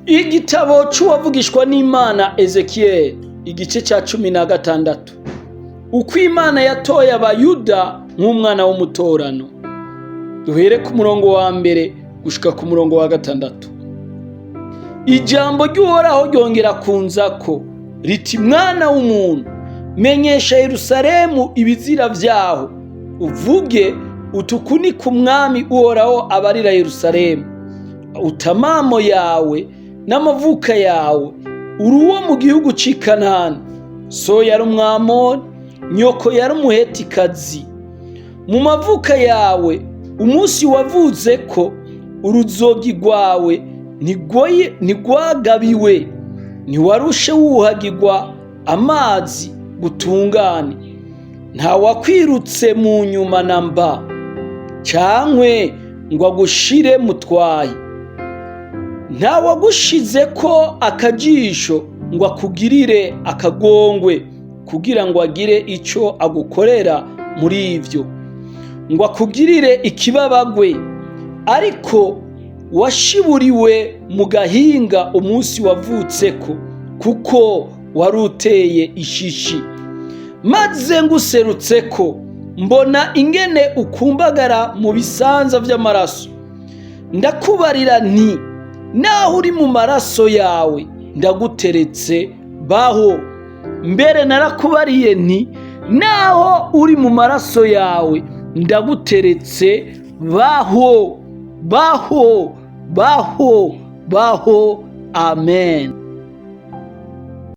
Igitabo c'uwavugishwa n'Imana Ezekiyeli, igice ca 16. Uko Imana yatoye Abayuda nk'umwana w'umutorano. Duhere ku murongo wa mbere gushika ku murongo wa gatandatu. Ijambo ry'Uhoraho ryongera kunzako riti: Mwana w'umuntu, menyesha Yerusalemu ibizira vyaho, uvuge uti: Uku niko Umwami Uhoraho abarira Yerusalemu: Utamamo yawe n'amavuka yawe, uri uwo mu gihugu c'i Kanani. So yari Umwamori, nyoko yari Umuhetikazi. Mu mavuka yawe, umunsi wavutseko, uruzogi rwawe ntigwagabiwe, ntiwarushe wuhagirwa amazi gutungane, nta wakwirutse mu nyuma na mba, cankwe ngo agushire mu twahi, nta wagushizeko akajisho ngo akugirire akagongwe, kugira ngo agire ico agukorera muri ivyo, ngo akugirire ikibabagwe. Ariko washiburiwe mu gahinga umunsi wavutseko, kuko wari uteye ishishi. Maze nguserutseko, mbona ingene ukumbagara mu bisanza vy'amaraso. Ndakubarira nti: Naho uri mu maraso yawe, ndaguteretse, baho. Mbere narakubariye nti: Naho uri mu maraso yawe, ndaguteretse, baho, baho, baho, baho. Amen.